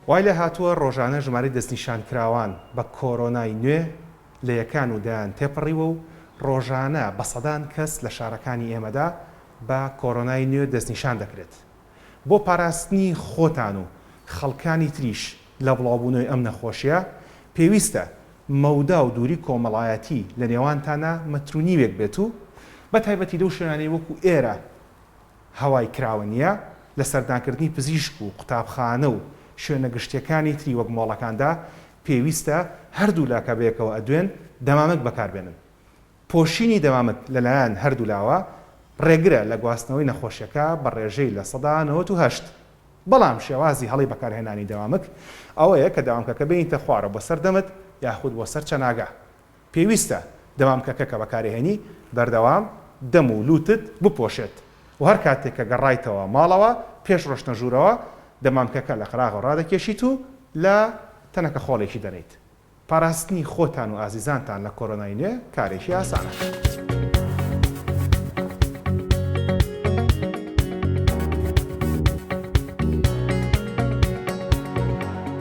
وای لێهاتووە ڕۆژانە ژمارەی دەستنیشانکراوان بە کۆرۆنای نوێ لە یەکان و دەیان تێپەڕیوە و ڕۆژانە بە سەدان کەس لە شارەکانی ئێمەدا بە کۆرۆنای نوێ دەستنیشان دەکرێت. بۆ پاراستنی خۆتان و خەڵکانی تریش لە بڵاوبوونەوەی ئەم نەخۆشیە، پێویستە مەودا و دووری کۆمەڵایەتی لە نێوانتانا مەتر و نیوێک بێت و بە تایبەتی لەو شوێنانەی وەکو ئێرە هەوای کراوە نییە، لە سەردانکردنی پزیشک و قوتابخانە و شوێنە گشتیەکانی تری وەک مۆڵەکاندا پێویستە هەردوولا کە بەیەکەوە ئەدوێن دەمامک بەکاربێنن. پۆشینی دەمامک لەلایەن هەردوولاوە ڕێگرە لە گواستنەوەی نەخۆشیەکە بە ڕێژەی 98%. بەڵام شێوازی هەڵەی بەکارهێنانی دەمامک ئەوەیە کە دەمامکەکە بێنیتە خوارەوە بۆ سەر دەمت یاخود بۆ سەر چەناگە. پێویستە دەمامکەکە کە بەکارئەهێنی بەردەوام دەم و لوتت بپۆشێت و هەر کاتێک کە گەڕایتەوە ماڵەوە پێش ڕۆشتنە ژوورەوە دەمامکەکە لە قەراغەوە ڕادەکێشیت و لە تەنەکە خۆڵێکی دەنێیت. پاراستنی خۆتان و ئازیزانتان لە کۆرۆنای نوێ کارێکی ئاسانە.